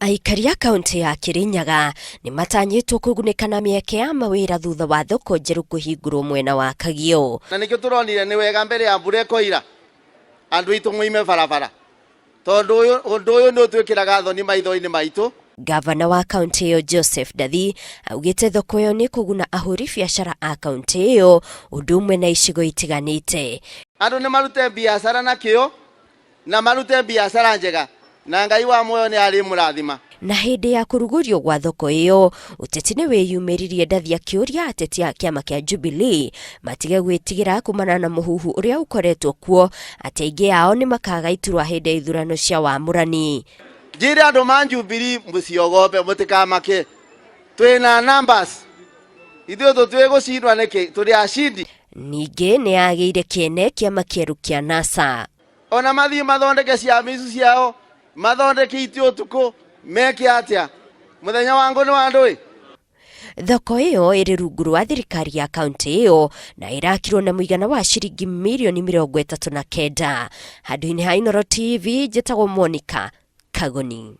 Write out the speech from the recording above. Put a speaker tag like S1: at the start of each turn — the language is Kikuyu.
S1: Aikari a kaũntĩ ya Kirinyaga nĩ matanyĩtwo kũgunĩka na mĩeke ya mawĩra thutha wa thoko njerũ kũhingũrwo mwena wa Kagio.
S2: Na nĩkĩo tũronire nĩ wega mbere ya mbura ĩkoira andũ aitũ moime barabara tondũ ũndũ ũyũ nĩ ũtwĩkĩraga thoni maitho-inĩ maitũ.
S1: Ngavana wa kaũntĩ ĩyo Joseph Ndathi augĩte thoko ĩyo nĩ kũguna ahũri biacara a kaũntĩ ĩyo ũndũ ũmwe na icigo itiganĩte.
S2: Andũ nĩ marute biacara na kĩyo na marute biacara njega na Ngai wa muoyo nĩ arĩmũrathima.
S1: Na hĩndĩ ya kũrugũrio gwa thoko ĩyo, ũteti nĩ wĩyumĩririe Ndathi akĩũria ateti a kĩama kĩa Jubilee matige gwĩtigĩra kumana na mũhuhu ũrĩa ũkoretwo kuo atĩ aingĩ ao nĩ makaga iturwa hĩndĩ ya ithurano cia wamũrani.
S2: Njĩre andũ ma Jubilee mũciogombe mũtikamake, twĩna numbers ithuĩ tũtwĩ gũcindwa nĩkĩ, tũrĩ acindi.
S1: Ningĩ nĩ yagĩire kĩene kĩama kĩerũ kĩa NASA.
S2: Ona mathiĩ mathondeke ciama icu ciao, mathondeke itĩ ũtukũ, meke atĩa? Mũthenya wa ngũ nĩ wa ndũĩ?
S1: Thoko ĩyo ĩrĩ rungu rwa thirikari ya kaunti ĩyo na ĩrakirwo na mũigana wa ciringi mirioni 39. Handũ-inĩ ha Inooro TV, njĩtagwo Monica Kagoni.